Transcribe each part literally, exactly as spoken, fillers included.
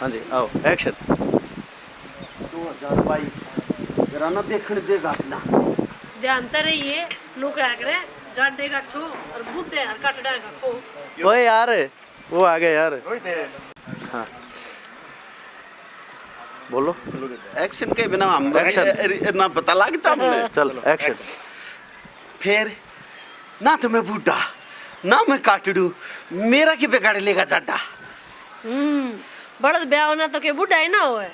हाँ जी, आओ, एक्शन। दो हजार बाईस जरा ना देखण देगा अपना। ध्यान ते रहिए, नु क्या करे, जाडे का छो और बूढ़े और काटड़ा का खो। ओए यार, वो आ गया यार। हाँ, बोलो। एक्शन के बिना हम ना पता लगता हमने। चल, एक्शन। फिर ना तो मैं बूढ़ा, ना मैं काटड़ू, मेरा की बिगाड़ लेगा जाडा। हम्म, बड़द ब्याह होना तो के बूढ़ा ही ना होए।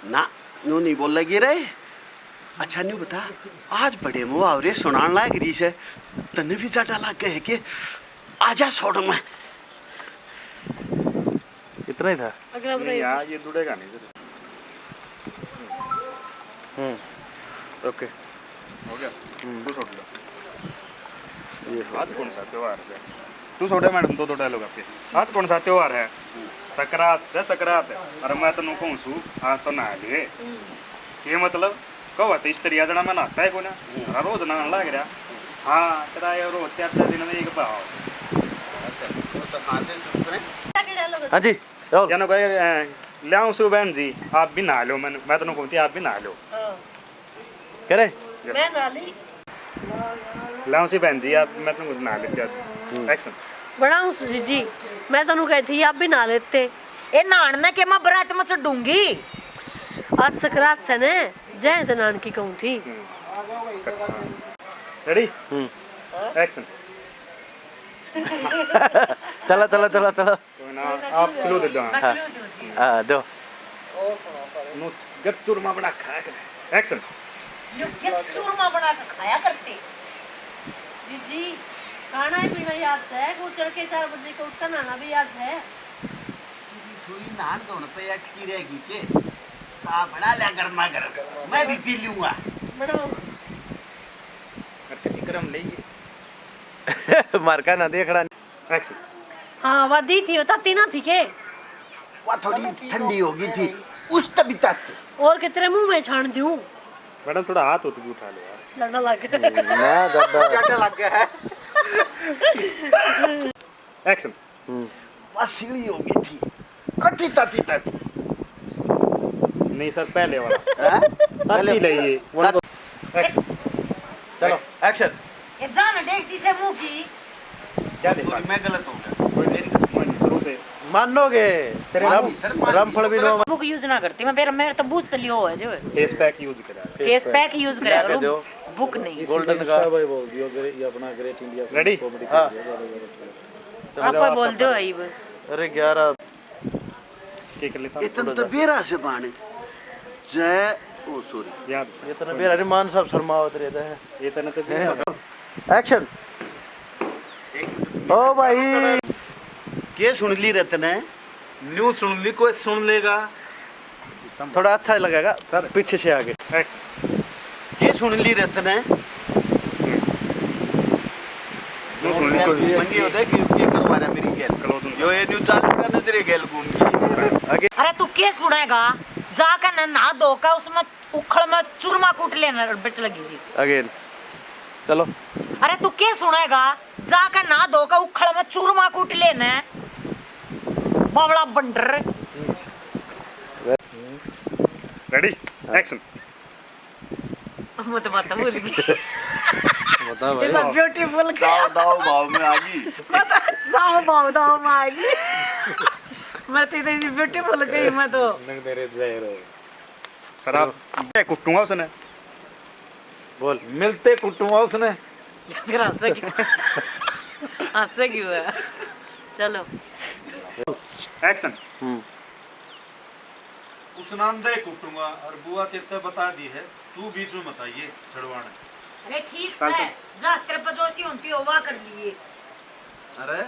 ना, न्यू नहीं बोलेगी रे। अच्छा, न्यू बता, आज बड़े मुहावरे सुनान लाग रही से, तन्ने भी जाडा लाग गए है के? आजा छोड़ मैं। इतना ही था। अगला बताइए। ये जुड़ेगा नहीं। हम्म। ओके। हो गया। तू छोड़ दो। आज कौन सा त्योहार है? तू छोड़े मैडम, दो दो डायलॉग आपके। आज कौन सा त्योहार है? सकरात से, सकरात। अरे मैं तन्नू कहूँ सू, आज तो नहा लिए। ये मतलब, कहो तो स्त्री आदना में नहाता है कोई ना। अरे रोज नहान लाग रहा। हाँ, तेरा ये रोज चार चार दिन में एक बार। तो कहाँ से शुरू करें? हाँ जी, और यानो कहे, "ल्याऊं सू बहन जी, आप भी नहा लो।" मैं, मैं तन्नू कहूँ थी, "आप भी नहा लो।" हाँ। करे। मैं नहा ली। "ल्याऊं सू बहन जी, आप, मैं तन्नू नहा लेते आज।" एक्शन। बनाऊं सू जीजी, मैं तन्नू कही थी आप भी नहा लेते। ए नहान ने के मैं बरात में चढ़ूंगी। आज सकरात से ने, जय तो नानकी कहूँ थी। रेडी। हम्म। एक्शन। चला चला चला चला। कोई ना, आप क्लू दे दो। हाँ। हाँ, दो। नु गत चूरमा बना खाया कर। एक्शन। यो गत चूरमा बना के खाया करते। जीजी, खाना ही पीना याद है, को चढ़ के चार बजे को उठकर नहाना भी याद है। तेरी सुई नहान धोन पे अटकी रहेगी के? चाह बना लिया गर्मा गर्म, मैं भी पी लूंगा। बनाओ। गरम ले। मारका ना देखड़ा। एक्शन। हाँ, वह दी थी, वो ताती ना थी के? वह थोड़ी ठंडी होगी थी, उस तभी ताती। और कितने मुंह में छान दूं? मैडम, थोड़ा हाथ होती भी उठा लो यार। लड़ना लग गया। ना दादा। ज्यादा लग गया है। एक्शन। वह सीढ़ी होगी थी, कटी ताती ताती। नहीं सर, पहले वाला। हैं? ताती ले ये। एक्शन। चलो, एक्शन। ये जान डेग जी से मुंह की। क्या देखा? सॉरी, मैं गलत हो गया। मेरी गलती। कोई नहीं, शुरू से। मानोगे? तेरे राम, मानी, सर, मानी। रामफल भी नो। बुक यूज ना करती मैं, मेरे, मेरे तो बूझ तो लियो है जो। फेस पैक यूज करा। फेस पैक यूज क्या करा कह करूं, दो? बुक नहीं। गोल्डन का। भाई बोल दियो, ये अपना ग्रेट इंडिया। रेडी? कॉमेडी। हाँ। अरे ग्यारह। के कर लेता। इतन तो बेरा से बाण जय, ओ सॉरी। याद। ये तो ना बेरा रे मान साहब शर्मावत रहता है। ये तो ना तो। एक्शन। ओ भाई। के सुन ली रतन है? न्यू सुन ली, कोई सुन लेगा। थोड़ा अच्छा लगेगा। पीछे से आगे। एक्शन। के सुन ली रतन है? न्यू सुन ली, कोई। मंगी होता है कि के करवा रहा मेरी गैल। कलो तुम। यो ये न्यू चालू करने तेरे गैल घूम के। अरे तू के सुनेगा? जाके ना नहा धो के उसमें उखल में चूरमा कूट लेना, बिच लगी जी। अगेन। चलो। अरे तू के सुनेगा? जाके नहा धो के उखल में चूरमा कूट लेना, बावला बंडर। रेडी। एक्शन। मैं तो बात भूल गई। बता भाई। ब्यूटीफुल। दाव दाव भाव में आ गई। मैं तो साव भाव दाव में आ गई। मैं तो इतनी ब्यूटीफुल गई मैं तो। सर, आप कुटूंगा उसने। बोल। मिलते कुटूंगा उसने। फिर हंसे क्यों? हंसे क्यों है? चलो। एक्शन। उसनांदे कुटूंगा और बुआ तेरे ते बता दी है, तू बीच में मत आइए छड़वाण। अरे ठीक है, जा तेरे पे जो सी होती हो वा कर लिए। अरे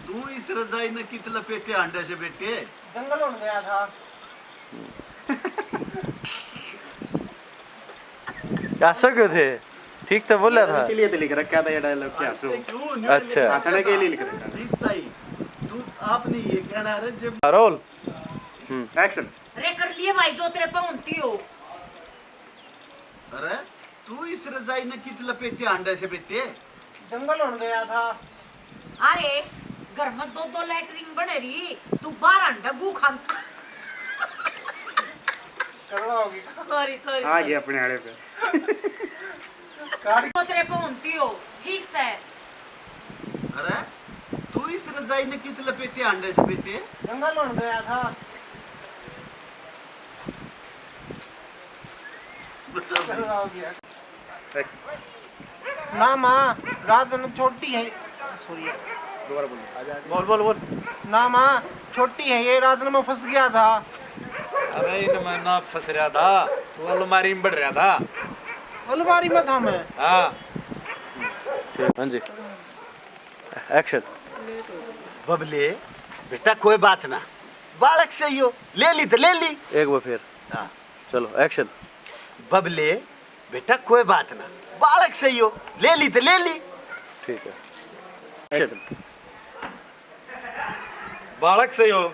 तू इस रजाई ने कित लपेटे हांडे से बेटे? जंगल होने गया था। ऐसा क्यों थे? ठीक तो बोला था। इसीलिए तो लिख रखा था ये डायलॉग, क्या हंसो? अच्छा। हंसने के लिए लिख रखा था। इस ताई तू आपने ये कहना है जब रोल। एक्शन। अरे कर लिए भाई जो तेरे पे होती हो। अरे तू इस रजाई ने कित लपेटे हांडे से बेटे? जंगल होने गया था। अरे घर में दो दो लैटरिन बने रही, तू बाहर अंडा गू खान। सॉरी, सॉरी, आ गए अपने आले पे। पोतरे पे होती हो, ठीक से। अरे, तू इस रजाई ने कित लपेटे, अंडे से पेटे? जंगल होने गया था। ना माँ, रात न छोटी है। सॉरी। दोबारा बोल। बोल, बोल, बोल। ना माँ, छोटी है ये, रात न मैं फंस गया था। अरे, इनमें ना फंस रहा था, तू अलमारी में बढ़ रहा था। अलमारी में था मैं। हाँ। हाँ जी, एक्शन। बबले, बेटा, कोई बात ना, बालक सही हो, ले ली तो ले ली। एक बार फिर। हाँ। चलो, एक्शन। बबले, बेटा, कोई बात ना, बालक सही हो, ले ली तो ले ली। ठीक है, एक्शन। बालक सही हो।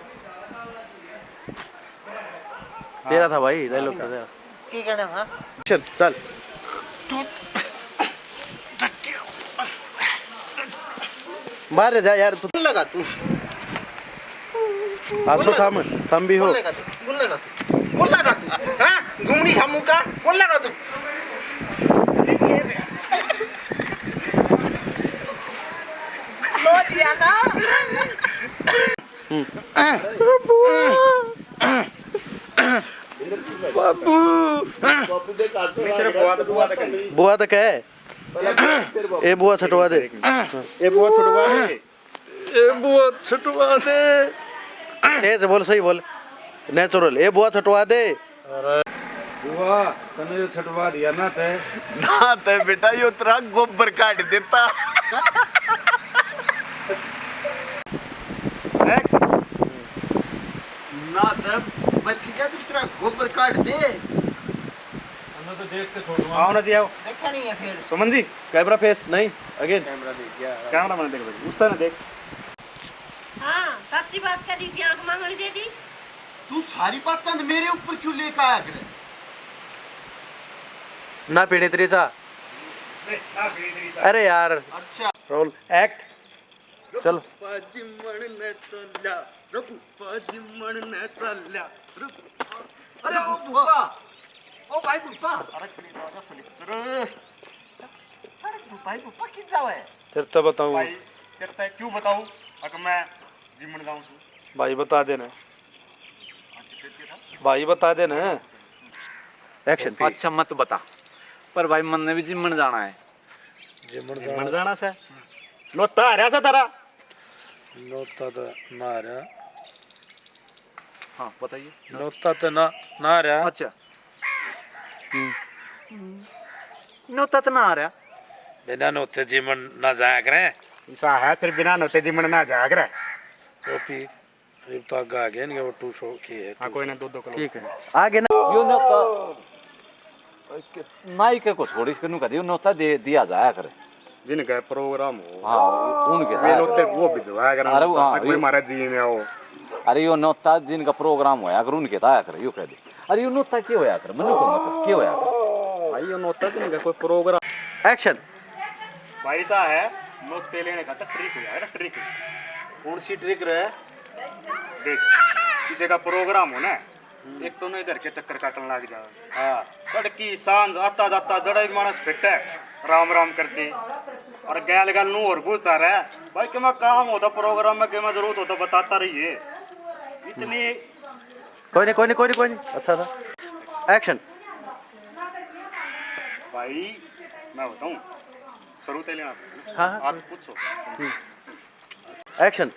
तेरा था भाई, डायलॉग था तेरा। की कहना था? चल, चल। बाहर जा यार तू। लगा तू। आसो थाम, थाम भी हो। बोल लगा तू, बोल लगा तू, बोल लगा तू। हाँ, घूमनी सामू का, बोल लगा तू। लो दिया ना। हम्म। बाबू। बुआ तो कहे। ए बुआ छटवा दे। ए बुआ छटवा दे। ए बुआ छटवा दे। तेज बोल, सही बोल। नेचुरल। ए बुआ छटवा दे। अरे बुआ, तने यो छटवा दिया ना ते। ना ते बेटा, यो तेरा गोबर काट देता। एक्शन। ना ते बच गया, तो तेरा गोबर काट दे। हमें तो देख के छोड़ दूंगा। आओ ना जी, आओ। देखा नहीं है फिर। सुमन जी, कैमरा फेस नहीं, अगेन। कैमरा देख गया। कैमरा मैंने देख, गुस्सा ना देख। हाँ, सच्ची बात कह दी सी, आंख मांगनी दे दी। तू सारी बातें मेरे ऊपर क्यों लेकर आया करे? ना पीने तेरी सा। अरे यार। अच्छा। Role, act. चल। रूपा जिमण ने चाल्या, रूपा जिमण ने चाल्या, रूपा। अरे ओ भूपा, ओ भाई भूपा। अरे छड़ी तो आजा सनिचर। अरे भाई भूपा, कित जावे? तेरे ते बताऊं। भाई, तेरे ते क्यों बताऊं? अगर मैं जिमण जाऊं छू। भाई बता दे ना। अच्छा, फिर क्या था? भाई बता दे ना। एक्शन। अच्छा, मत बता। पर भाई, मन्ने भी जिमण जाना है। जिमण जिमण जाना जाना से। नोता आ रहा से तारा। नोता तो ना आ रहा। हाँ, बताइए। नोता तो ना, ना आ रहा। अच्छा। हम्म। नोता तो ना आ रहा। बिना नोते जिमण ना जाया करें। ऐसा है, फिर बिना नोते जिमण ना जाया करें। कॉपी। इब तो आगे आ गया इनके, वो टू शो की है, हाँ, टू कोई शो। ना, दो, दो किलो। ठीक है, आगे ना। यो न्योता, नाई के को छोड़ी, इसके नु कह दियो, न्योता दे दिया जाया करे। जिनका प्रोग्राम हो। हाँ, उनके वे जाया नोते करे। वो भिजवाया करें, अरे, हाँ, ताकि कोई यो हमारा जी में आओ। अरे, यो न्योता जिनका प्रोग्राम होया करे, उनके ताया करे, यो कह दे। अरे, यो न्योता के होया करे, मन्ने को मतलब, के होया करे? भाई, यो न्योता जिनका कोई प्रोग्राम। एक्शन। भाई सा है, नोते लेने का तो ट्रिक हो जाएगा, ट्रिक। कौन सी ट्रिक रे? देख, किसी का प्रोग्राम हो ना, एक तो नहीं घर के चक्कर काटने लग जावे। हाँ। तड़की सांझ आता जाता जड़ा ही मानस फिट है, राम राम कर दे। और गैल गैल नू और पूछता रहे, भाई, कि मैं काम होता प्रोग्राम में, कि मैं जरूरत होता बताता रहिए। इतनी कोई नहीं, कोई नहीं, कोई नहीं, कोई नहीं। अच्छा था। एक्शन। भाई, मैं बताऊं, शुरू ते लेना पड़ेगा। हाँ, हाँ। आप पूछो। हम्म। एक्शन।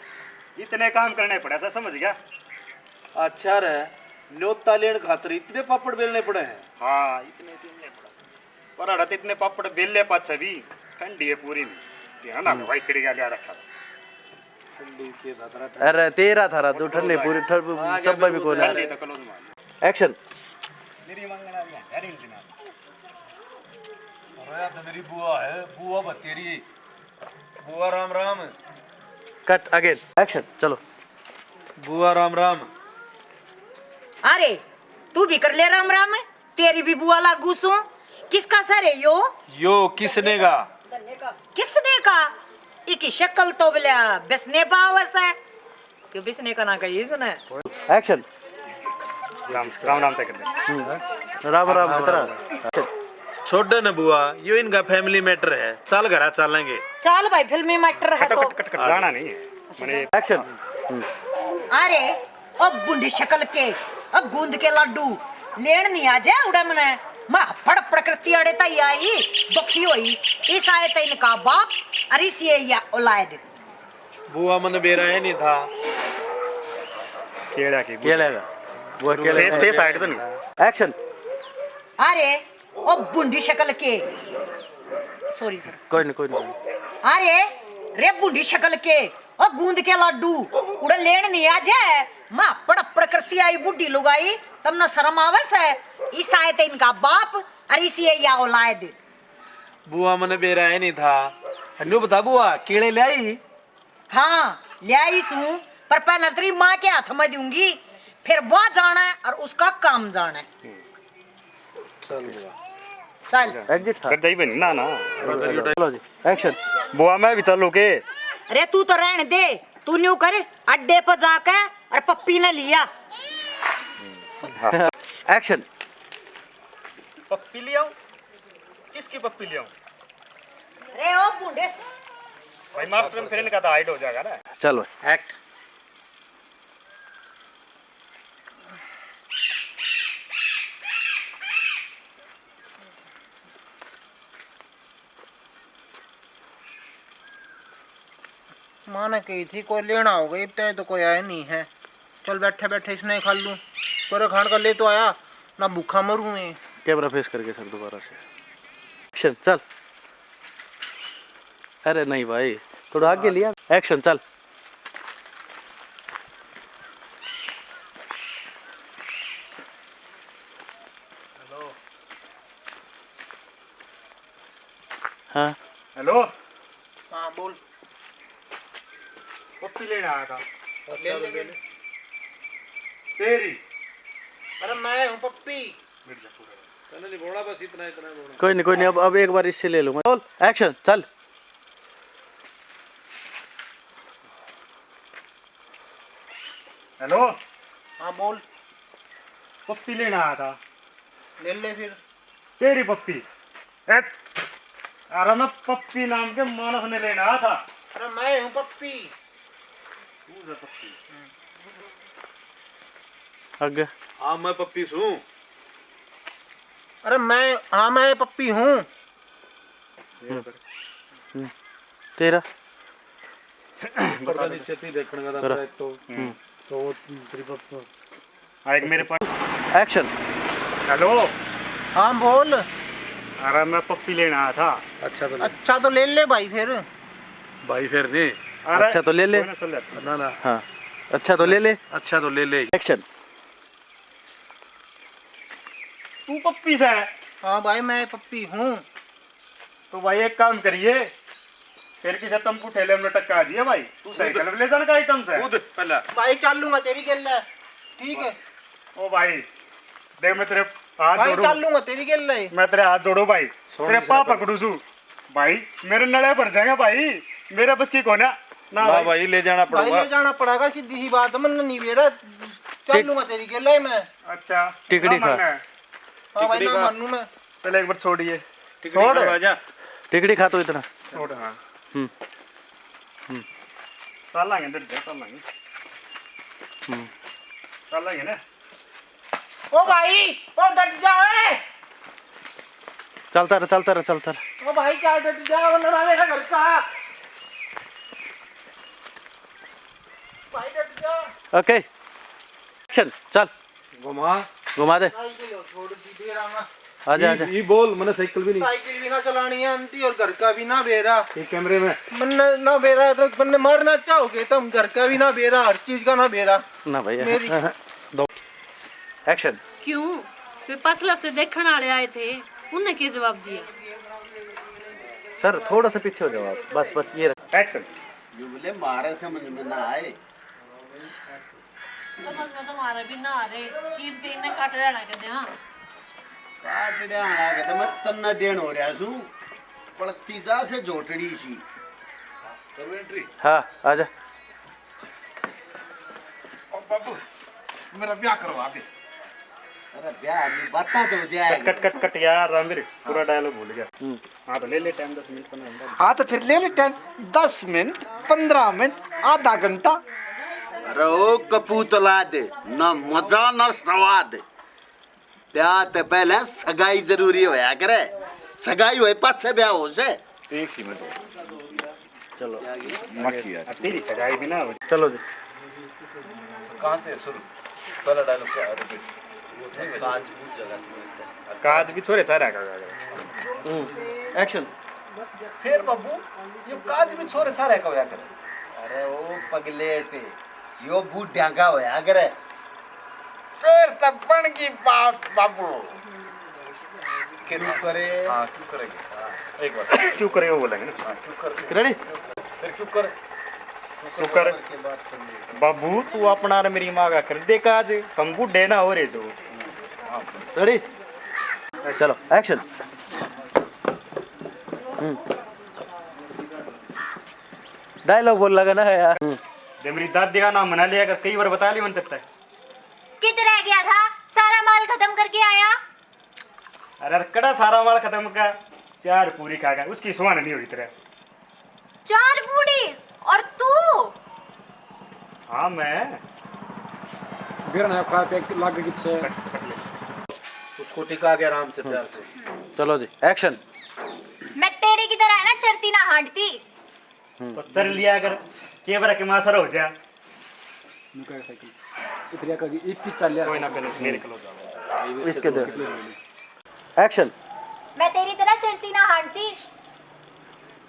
इतने काम करने पड़े, ऐसा समझ गया? अच्छा रे, न्योता लेन खातर इतने पापड़ बेलने पड़े हैं? हाँ, इतने बेलने पड़े सर। पर अड़त इतने पापड़ बेले पाछे भी ठंडी है पूरी में। ये ना हम्म। भाई कड़ी लिया रखा। ठंडी के था तेरा, अरे तेरा थारा तू ठंडी पूरी, ठंड, हाँ, तब भी कोई ना। ठंडी तो कलो मार। एक्शन। मेरी मंगना भी है, अरे इनकी ना। अरे यार, तो मेरी बुआ है, बुआ बतेरी। बुआ राम राम। Cut again, action. चलो। बुआ राम राम। अरे, तू भी कर ले राम राम, तेरी भी बुआ लागू सूं। किसका सर है यो? यो किसने का? किसने का? इकी शक्ल तो बोल्या बिसने पावे से। क्यों बिसने का ना कही इसने? एक्शन। राम, राम राम तय कर दे। हम्म। राम राम मित्रा। छोड़ न बुआ, यो इनका family matter है, चल घरा चलेंगे। चल भाई, filmy matter है तो। कट, कट, कट, गाना नहीं है। मैंने एक्शन। अरे, ओ बुंडी शक्ल के, ओ गूंद के लाडू, लेण नहीं आ जाए उड़े मने। मैं हपड़ हपड़ करती आड़े ताई आई, बखी होई, इस आए तो इनका बाप, अरे इसी ये या औलाद। बुआ, मने बेरा है नहीं था। केड़ा के केड़ा का। बुआ, केड़ा फेस, का। फेस साइड तो नहीं। एक्शन। अरे, ओ बुंडी शक्ल के, सॉरी सर। कोई नहीं, कोई नहीं। अरे, रे बुंडी शक्ल के, ओ गूंद के लाडू, उड़े लेण नहीं आ जाए। मैं हपड़ हपड़ करती आई बूढ़ी लुगाई, तमने शर्म आवे से? इस आए तो इनका बाप, अरे इसी ये या औलाद। बुआ, मने बेरा है नहीं था। न्यू बता बुआ, केड़े ले आई? हाँ, ले आई सूं, पर पहले तेरी माँ के हाथ में दूंगी, फिर वह जाने और उसका काम जाने। चल बुआ। चल। एग्जिट था। कर जाई बहन, ना, ना। चलो जी, एक्शन। बुआ, मैं भी चलूं के? अरे तू तो रहने दे, तू न्यू कर, अड्डे पर जाके और पप्पी ने लिया। हाँ। एक्शन। पप्पी ले आऊं? किसकी पप्पी ले आऊं? अरे ओ भूंडे। भाई मास्टर में फिर इनका तो हाइड हो जाएगा ना। चल भाई। एक्ट। माँ ने कही थी कोई लेना होगा, इब तक तो कोई आया नहीं है। चल बैठे बैठे इसने ही खा लूँ। कोरे खान का ले तो आया, ना भूखा मरूँ मैं। कैमरा फेस करके सर दोबारा से। एक्शन, चल। अरे नहीं भाई, थोड़ा आगे लिया। एक्शन, चल। हेलो। हाँ। हेलो। हाँ, बोल। पप्पी लेने आया था। ले ले, ले ले। तेरी। अरे मैं हूँ पप्पी। मिट जा पूरा। तने नहीं बोला, बस इतना, इतना बोला। कोई नहीं, कोई नहीं, अब, अब एक बार इससे ले लूँ मैं। बोल, एक्शन, चल। हेलो। हाँ, बोल। पप्पी लेने आया था। ले ले फिर। तेरी पप्पी। ए, अरे मैं पप्पी नाम के मानस ने लेने आया था। अरे मैं हूँ पप्पी। तू है पप्पी। आगे। हाँ, मैं पप्पी सूं। अरे मैं, हाँ, मैं पप्पी हूँ। हम्म। तेरा। पता नहीं, छेती देखने का था तेरा। एक तो। हम्म। तो वो तेरी पप्पी। हाँ, एक मेरे पास। एक्शन। हेलो। हाँ, बोल। अरे, मैं पप्पी लेने आया था। अच्छा तो ले। अच्छा तो ले ले भाई फिर। भाई फिर नहीं। अरे, अच्छा तो ले ले। कोई ना, चल जाते हैं। ना, ना। हाँ, अच्छा तो ले ले। अच्छा तो ले ले। एक्शन। तू पप्पी से है? हाँ भाई, मैं पप्पी हूँ। तो भाई, एक काम करिए, फिर किसे टेम्पू ठेले में टक्का आ जाइए भाई। तू साइकिल भी ले जाने का आइटम से। कूद पहले। भाई, चल लूंगा तेरी गेल है, ठीक है? ओ भाई, देख, मैं तेरे हाथ भाई, जोड़ू। चल लूंगा तेरी गेल है। मैं तेरे हाथ जोड़ू भाई, सुन तेरे इस पाँव तरह पकड़ू सू भाई, मेरे नले भर जाएंगे भाई, मेरे बस की कोना। ना ना भाई। भाई, ले जाना भाई, पड़ेगा। ले जाना पड़ेगा, सीधी सी बात, मन नहीं बेरा, चल ठीक। लूंगा तेरी गेल है मैं। अच्छा, टिकड़ी ना खा। मानना है। हाँ भाई, टिकड़ी ना खा। मानू मैं। चल, एक बार छोड़िए। टिकड़ी छोड़। खा, आजा। टिकड़ी खा तो इतना। छोड़, हाँ। हम्म। हम्म। चलांगे, डट जा, चलांगे। हम्म। चलांगे ना। ओ भाई, ओ डट जा, ओए। चलता रह, चलता रह, चलता रह। ओ भाई, क्या डट जा, वरना मेरा घर का। भाई, डट जा। ओके। एक्शन, चल। घुमा। घुमा दे। साइकिल छोड़ दी, बेरा में। आजा, ई, आजा। ई बोल, मने साइकिल भी नहीं। साइकिल भी ना चलानी है आंटी, और घर का भी ना बेरा। ये कैमरे में। मन्ने ना बेरा, मन्ने मारना चाहोगे तुम, घर का भी ना बेरा, हर चीज का ना बेरा। ना भैया। मेरी हाँ, हाँ। दो। एक्शन। क्यों? वे पाछला से देखण वाले आए थे, उनने क्या जवाब दिया? सर, थोड़ा सा पीछे हो जाओ आप। बस, बस ये रख-, एक्शन। जो बोले, मारे समझ में ना आए। समझ में तो मारे भी ना आ रहे, ईब के इन्हें काट रहना कहते, हाँ। काट रहना कहते, मैं तन्ना देन हो रहा सू, पड़ती जा से झोटड़ी सी। करूँ एंट्री? हाँ, आजा। ओ बाबू, मेरा ब्याह करवा दे। अरे ब्याह में बातें तो हो जाएगा। कट, कट, कट यार, रामवीर, पूरा डायलॉग भूल गया। हाँ, तो ले ले टाइम, दस मिनट, पन्द्रह मिनट। हाँ, तो फिर ले ले टाइम, दस मिनट, पन्द्रह मिनट, आधा घंटा। अरे ओ कपूत औलाद, ना मजा ना स्वाद। ब्याह ते पहले सगाई जरूरी होया करे, सगाई होए पाछे ब्याह हो से। एक ही मिनट। चलो। मक्खी यार। अब तेरी सगाई भी ना हो। चलो जी। कहाँ से शुरू? पहला डायलॉग क्या है? रिपीट। नहीं वैसे। काज भी छोरे चाह रहा है। हम्म, एक्शन। फिर बाबू, यो काज भी छोरे चाह रहा है, कब आकर? अरे ओ पगलेट, यो बूढ़ा का होया करे। फिर तो बन गई बात बाबू। क्यों करे? हाँ, क्यों करेगी? हाँ, एक बार। क्यों करे वो बोलेंगे ना। हाँ, क्यों कर? रेडी? फिर क्यों कर? क्यों कर? बाबू, तू अपना और मेरी माँ का कर दे काज, हम बूढ़े ना हो रहे जो। रेडी? चलो, एक्शन। हम्म। डायलॉग बोल लगा ना है यार। हम्म। दे मेरी दादी का नाम मना लिया कर, कई बार बता ली मन तक। कित रह गया था? सारा माल खत्म करके आया। अरे, अरे, कड़ा सारा माल खत्म का, चार पूरी खा गया, उसकी सुहान नहीं हुई तेरे। चार पूरी? और तू? हाँ, मैं। बेर ना खा पे लाग किच्छे। कट, कट ले। उसको टिका के आराम से, प्यार से। चलो जी, एक्शन। मैं तेरे की तरह है ना, चरती ना हांडती। तो चर लिया कर, के बरा के मासर हो जा। नुका साइकिल। इतरिया का एक ही चल लिया। कोई ना, पहले मेरे close आओ। इसके दे। एक्शन। मैं तेरी तरह चरती ना हांडती।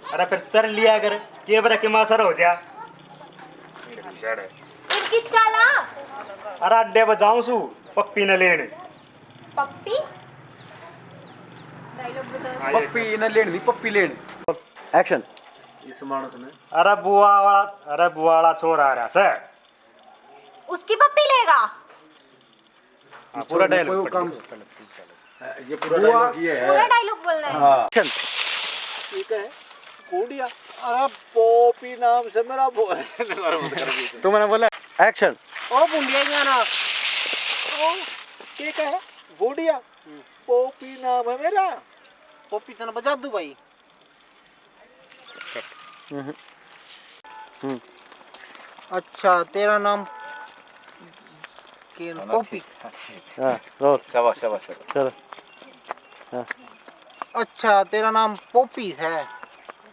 अरे फिर चर लिया कर, के बरा के मासर हो जा। इनकी चाला। अरे अड्डे पर जाऊं सू, पप्पी न लेने। पप्पी? डायलॉग बताओ। हाँ, ये पप्पी न लेन नहीं, पप्पी लेन। एक्शन। इस मानस ने। अरे बुआ वाला, अरे बुआ वाला छोरा आ रहा सै। उसकी पप्पी लेगा? हाँ, पूरा डायलॉग कोई काम। ये पूरा डायलॉग ये है। पूरा डायलॉग बोलना है। हाँ। ठीक है। कोडिया। अरे पोपी नाम से मेरा बो-, तू मैंने बोला। एक्शन। ओ बुंडिया गाना। ओ, ठीक है। गोडिया। पोपी नाम है मेरा। पोपी तने बजा दूं भाई। हम्म। हम्म। अच्छा, तेरा नाम के-, हाँ, पोपी। ठीक, हाँ, ठीक। हाँ, रोल। शाबाश, शाबाश, शाबाश। चलो। हाँ। अच्छा, तेरा नाम पोपी है।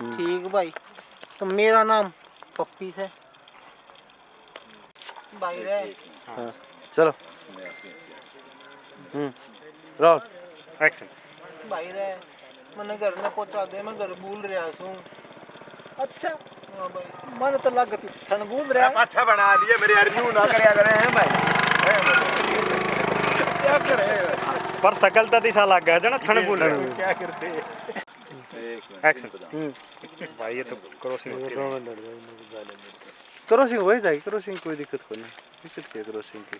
हम्म। ठीक भाई, तो मेरा नाम पप्पी है। भाई रे। हाँ, चलो। हम्म, रोल। एक्शन। भाई रे, मने घर में पहुंचा दे, मैं घर भूल रहा हूँ। अच्छा। हाँ भाई, मन तो लग तू थन भूल रहा है। अच्छा बना लिए मेरे यार, न्यू ना करया करे हैं भाई। हैं भाई। क्या करे हैं भाई? पर शकल तो दिशा लग गया जना थन भूल रहा हूँ। क्या करते हैं? एक्शन। हम्म। भाई ये तो क्रॉसिंग होती है। क्रॉसिंग हो जाएगी, क्रॉसिंग कोई दिक्कत कोई ना। दिक्कत क्या है क्रॉसिंग की?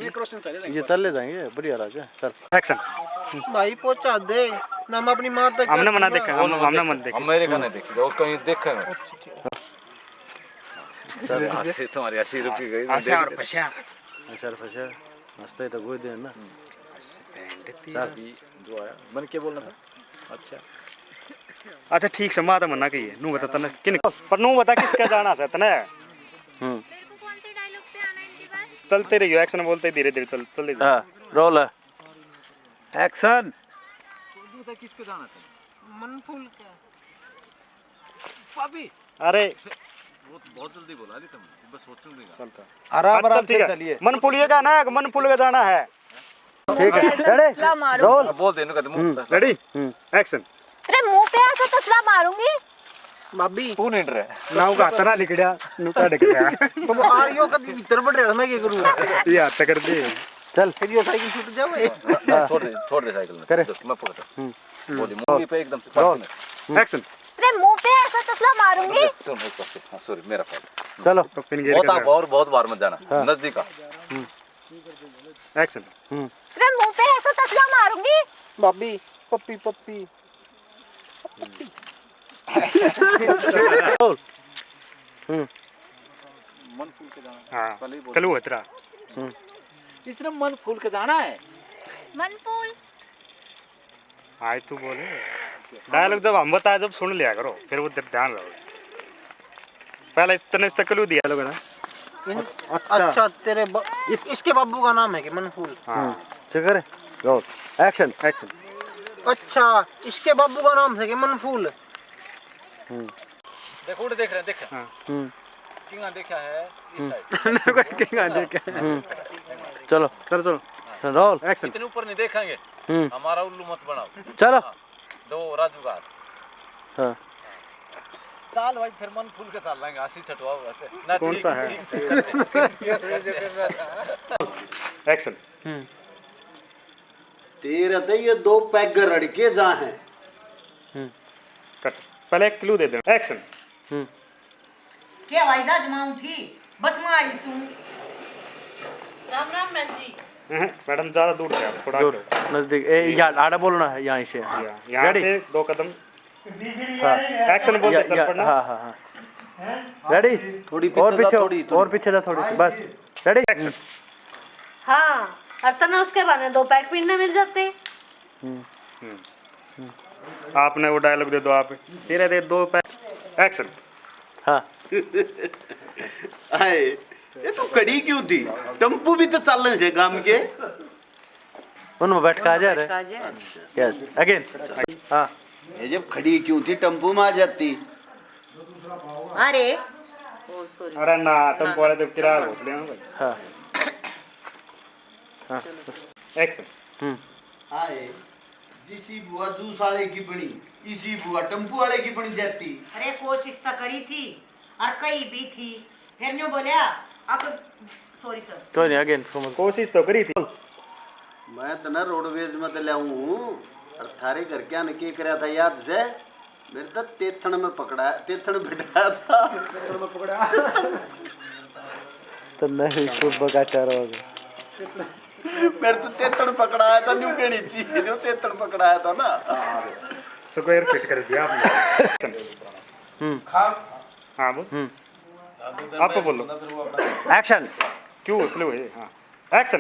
ये क्रॉसिंग चले जाएंगे, ये चले जाएंगे, बढ़िया राज है। चल। एक्शन। भाई पहुंचा दे ना, मैं अपनी माँ तक हमने मना देखा, हम, हमने मना देखा। हम मेरे का नहीं देखा, वो कहीं देखा ना। सर, अस्सी, तुम्हारी अस्सी रुपये गई, अच्छा और पछा। अच्छा और पछा। हंसते ही तो गोई दे ना। हंस बैंड थी चल। बस। जो आया, मैंने क्या बोलना था? अच्छा। अच्छा, ठीक से, माँ तो मना कही है। नू बता तने किन, पर नू बता किसका जाना से तने? हम्म। मेरे को कौन से डायलॉग पे आना इनके पास? चलते रहियो, एक्शन बोलते धीरे धीरे चल, चल दे। हाँ, रोल है। एक्शन। तू बता किसका जाना था? मनफूल का। भाभी। अरे। वो तो बहुत जल्दी बोला दी तुमने, बस सोचूंगा। चलता। आराम, आराम से चलिए। मनफूल का ना, मनफूल का जाना है। ठीक है, रेडी? रोल। अब बोल दे, इन्हों का तो मुंह हम्म। रेडी? हम्म। एक्शन। तेरे मुंह पे ऐसा तसला मारूंगी। भाभी। तू नहीं डरे। ना वो हाथ ना लिकड़ा, नुका दिख गया। तो वो आ रही हो, कभी भीतर बढ़ रहा था, मैं क्या करूँ? ये हाथ कर दे। चल। फिर ये साइकिल छूट जावे। हाँ, छोड़ दे, छोड़ दे साइकिल में। करे। मैं पकड़ता हूँ। हम्म। बोलिए, मुंह पे एकदम से रोल। पास में। हम्म। एक्शन। तेरे मुंह पे ऐसा तसला मारूंगी। सुन, एक बार, हाँ, सॉरी, मेरा फॉल्ट। चलो। पप्पी ने घेर बहुत के आ, और बहुत बार मत जाना, हाँ। नजदीक आ। हम्म। एक्शन। हम्म। तेरे मुंह पे ऐसा तसला मारूंगी। भाभी, पप्पी, पप्पी। हम्म। हाँ, कलू है तेरा। हम्म। इसने मन फूल के जाना है। मन फूल। हाँ, तू बोले। डायलॉग जब हम बताए, जब सुन लिया करो, फिर वो ध्यान रहो। पहले इस, तने इसका क्लू दिया लोगों ने। इन-, अच्छा। अच्छा, तेरे ब-, इस- इसके बाबू का नाम है कि मनफूल? हाँ। हम्म, चेक करे। रोल। एक्शन। एक्शन। अच्छा, इसके बाबू का नाम है कि मनफूल? हम्म। देखो, उड़े देख रहे हैं, देख। हाँ। हम्म। किंगा देखा है इस हम्म। साइड। मेरे को किंगा देखा है। हम्म। चलो। चलो, चलो। रोल। एक्शन। इतने ऊपर नहीं देखेंगे। हम्म। हमारा उल्लू मत बनाओ। चलो। हाँ। दो राजू का हाथ। हाँ। चाल भाई, फिर मन फूल के चाल लेंगे, आसी छटवा हुआ थे। ना, कौन ठीक, सा है? ठीक से कर दे। एक्शन। हम्म। तेरा तो ये दो पैग रड़के जा हैं। हम्म। कट। पहले एक क्लू दे दे। एक्शन। हम्म। के हवाई जहाज में आऊं थी, बस में आई सूं। राम राम बहन जी। हैं, मैडम, ज्यादा दूर से आप, थोड़ा दूर, आगे। नजदीक। ए, यहाँ आड़ा बोलना है, यहाँ से। हाँ। यहाँ, यहाँ रेडी? से दो कदम। हाँ। एक्शन बोल या, दे, चल या, पड़ना। हाँ, हाँ, हाँ। रेडी? थोड़ी और पीछे पीछे, जा, थोड़ी, और थोड़ी। पीछे जा थोड़ी सी, बस। रेडी? एक्शन। हाँ, और तन्ने उसके बहाने दो पैग पीने मिल जाते। हम्म। हम्म। हम्म। आपने वो डायलॉग दे दो आप। तेरे दे दो पैग। एक्शन। हाँ। आए, ये तो खड़ी क्यों थी? टेम्पू भी तो चाले से गांव के। उनमें बैठ के आ जा रहे। बैठ के आ जा। अच्छा। Yes, again. हाँ। ये जब खड़ी क्यों थी, टेम्पू में आ जाती। अरे, ओ सॉरी। अरे ना, टेम्पू वाले तो किराया बहुत ले भाई। हाँ। हाँ। एक्शन। हम्म। आए, जिसी बुआ जूस वाले की बनी, इसी बुआ टेम्पू वाले की बन जाती। अरे, कोशिश तो करी थी, और कई भी थी, फिर न्यू बोलिया, अब, सॉरी सर। कोई नहीं, अगेन, समझ। कोशिश तो करी थी। मैं तो ना रोडवेज में तो ले आऊं हूँ, और थारे घर क्या ने के करया था याद से? मेरे तो तेथण में पकड़ा, तेथण बिठाया था। तेथण में पकड़ा। तो नहीं, शुभ का चारों हो गया। मेरे तो तेतन पकड़ाया था, न्यू कहनी चाहिए, जो तेतन पकड़ाया था ना। स्क्वायर फिट कर दिया आपने। हम्म। हाँ, बोल। हम्म। आप बोलो। एक्शन। क्यों उतले हुए? हाँ। एक्शन।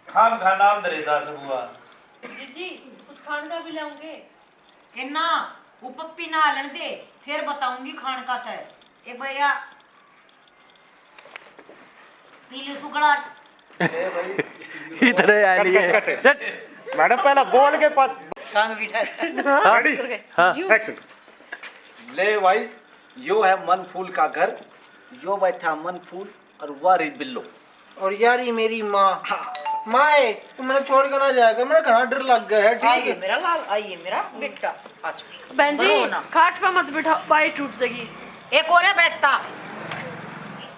खाम खा नाम धरे जा सबुआ। जीजी, कुछ खान का भी लाऊंगे? ए ना, वो पप्पी ना हलन दे, फिर बताऊंगी खान का तै। एक भैया, पीली सुकड़ा। इधर आ लिए। Cut, cut, cut. मैडम, पहला बोल के पास। कान भी ठा- हाँ? रेडी? हाँ। एक्शन। ले भाई, यो है मन फूल का घर, यो बैठा मन फूल और वारी बिल्लो। और यारी मेरी माँ। हाँ। माए, तू मैंने छोड़ कर ना जाएगा, मेरा घना डर लग गया है, ठीक आइए है? मेरा लाल, आइए मेरा बेटा, आ जाओ। बहन जी, बरो ना। खाट पे मत बिठाओ, बाई टूट जाएगी। एक और है बैठता।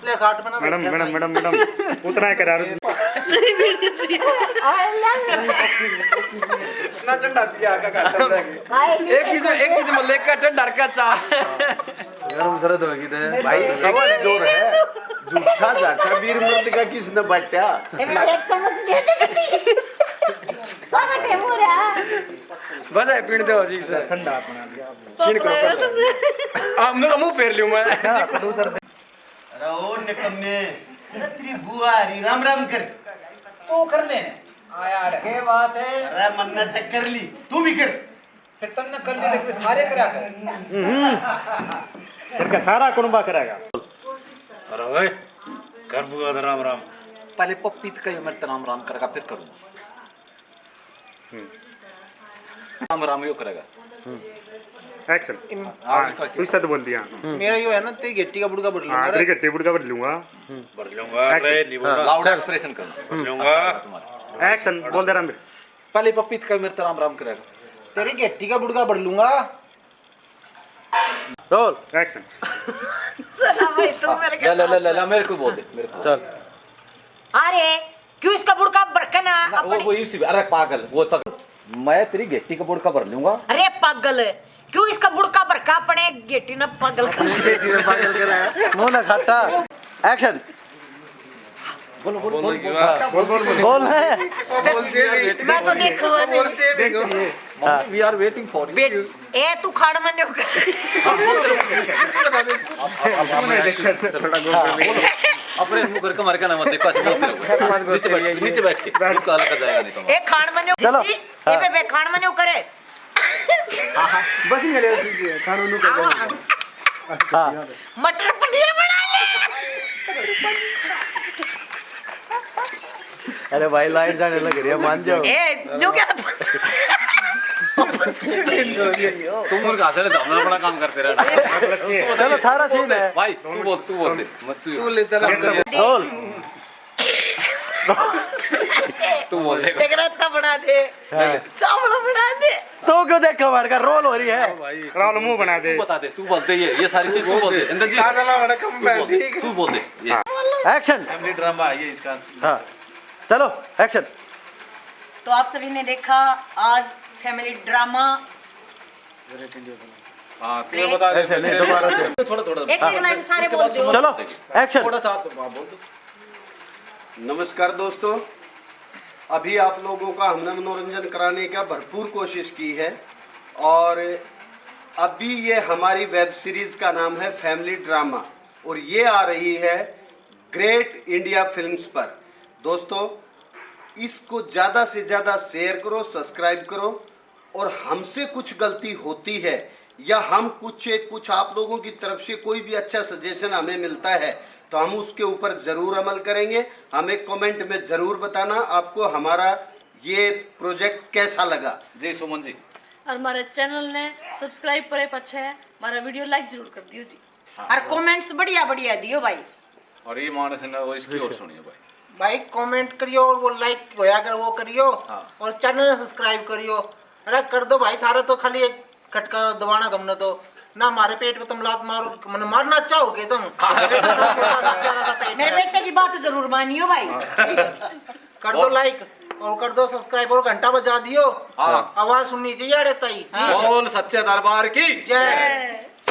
ले, खाट पे ना मैडम, बैठा मैडम, भाई। मैडम, मैडम, उतना ही करा रहे। नहीं, मेरी जी। इतना ठंडा पिया का खाट पे। एक चीज, एक चीज मैं लेकर ठंडा रखा चाह। गरम शरद होगी तो भाई, एक जोर है। झूठा झाठा वीर मर्द का किसने बांटा? एक चम्मच दे दे किसी। सारा टेम हो रहा। बस है, पीण दे हो जी से। ठंडा अपना। सीन करो, कर दो। आ, मुंह, मुंह फेर लियो मैं। अरे ओ निकम्मे, अरे तेरी बुआ आ रही, राम राम कर। तू कर ले। आया, के बात है? अरे मन्ने तक कर ली, तू भी कर। फिर तन्ने कर ली, देख, सारे करा कर। हम्म। फिर क्या सारा कुनबा करेगा? अरे ओए, कर बुआ दा राम राम। पहले पप्पी तो कहियो, मेरे तो राम राम करेगा, फिर करूँगा। हम्म। राम राम यो करेगा। हम्म। एक्शन। हाँ, हाँ, उसका तू क्या? सच बोल दिया। हम्म। मेरा यो है ना, तेरी घेटी का बुड़का भर लूंगा हाँ, रे। तेरी घेटी बुड़का भर लूंगा। भर लूंगा, एक्शन। अरे, नहीं बोलना। हाँ, लाउड चल। एक्सप्रेशन करना। भर लूंगा। अच्छा, तुम्हारा। एक्शन, बोल दे राम। पहले पप्पी तो कहियो, मेरे तो राम राम करेगा। तेरी घेटी का बुड़का भर लूंगा। रोल। एक्शन। चला भाई, तू मेरे के ले, ले, ले, साथ ले, ले, मेरे को बोल दे, मेरे को। चल। अरे, क्यों इसका बुड़का भरके ना ना, वो, अपने वो इसी, अरे पागल, वो तक मैं तेरी घेटी का बुड़का भर लूंगा। अरे पागल, क्यों इसका बुड़का भरका अपने घेटी ना पागल कर। घेटी में पागल कराया। मुंह ना खट्टा। एक्शन। बोलो, बोलो, बोलो, बोलो। बोल, बोल, बोल। बोल है। मैं तो देखूंगा नहीं। बोलते देखो। हाँ। We are waiting for you। बेट-, ए, तू खाड़ में न्यू कर। हाँ, बोल, बोल, बोल। अब, अब, अब, अब, थोड़ा हाँ, बोल। अपने मुंह करके मार के ना मत देखो, ऐसे बोलते रहो। नीचे बैठ, नीचे बैठ के। रुक, हल्का जाएगा नहीं तो। ए खान मने चलो। जी, ए बेबे खान मने करे। बस नहीं ले चीज है, खानों नु कर हाँ। मटर पनीर बना ले। अरे भाई, लाइट जाने लग रही है, मान जाओ। ए न्यू क्या? तुम उनका हंसने दो, हम अपना काम करते रहना। चलो, थारा सीन है। भाई तू बोल, तू बोल दे। मत तू तू लेता रहा। रोल। तू बोल दे। देख रहा था, बना दे। चावल बना दे। तो क्यों देखा हमारे का रोल हो रही है? भाई राहुल मुंह बना दे। तू बता दे, तू बोल दे, ये ये सारी चीज तू बोल दे। इंदर जी ताजा वाला कम तू बोल दे, ठीक है। तू बोल दे ये। एक्शन। फैमिली ड्रामा है ये, इसका हाँ, चलो, एक्शन। तो आप सभी ने देखा आज फैमिली ड्रामा। हाँ, तू ये बता दे। ऐसे नहीं, दोबारा से। थोड़ा थोड़ा एक एक लाइन सारे बोल दो। चलो, एक्शन। थोड़ा सा आप, हाँ, बोल दो। नमस्कार दोस्तों, अभी आप लोगों का हमने मनोरंजन कराने का भरपूर कोशिश की है और अभी ये हमारी वेब सीरीज का नाम है फैमिली ड्रामा और ये आ रही है ग्रेट इंडिया फिल्म्स पर। दोस्तों, इसको ज़्यादा से ज़्यादा शेयर करो, सब्सक्राइब करो और हमसे कुछ गलती होती है या हम कुछ कुछ आप लोगों की तरफ से कोई भी अच्छा सजेशन हमें मिलता है तो हम उसके ऊपर ज़रूर अमल करेंगे। हमें कमेंट में ज़रूर बताना आपको हमारा ये प्रोजेक्ट कैसा लगा। जी सुमन जी। और हमारे चैनल ने सब्सक्राइब करे पाछे हमारा वीडियो लाइक जरूर कर दियो जी। और कमेंट्स बढ़िया बढ़िया दियो भाई। और ये मानस ने वो इसकी और सुनियो भाई। भाई कमेंट करियो और वो लाइक होया कर वो करियो। हाँ। और चैनल ने सब्सक्राइब करियो। अरे कर दो भाई, थारा तो खाली एक खटका दबाना तुमने तो ना, हमारे पेट पे तुम लात मारो, मैंने मारना चाहोगे तुम? मेरे बेटे की बात जरूर मानियो भाई। कर दो लाइक और कर दो सब्सक्राइब और घंटा बजा दियो। हाँ। आवाज सुननी चाहिए अरे ताई। बोल सच्चे दरबार की। जय।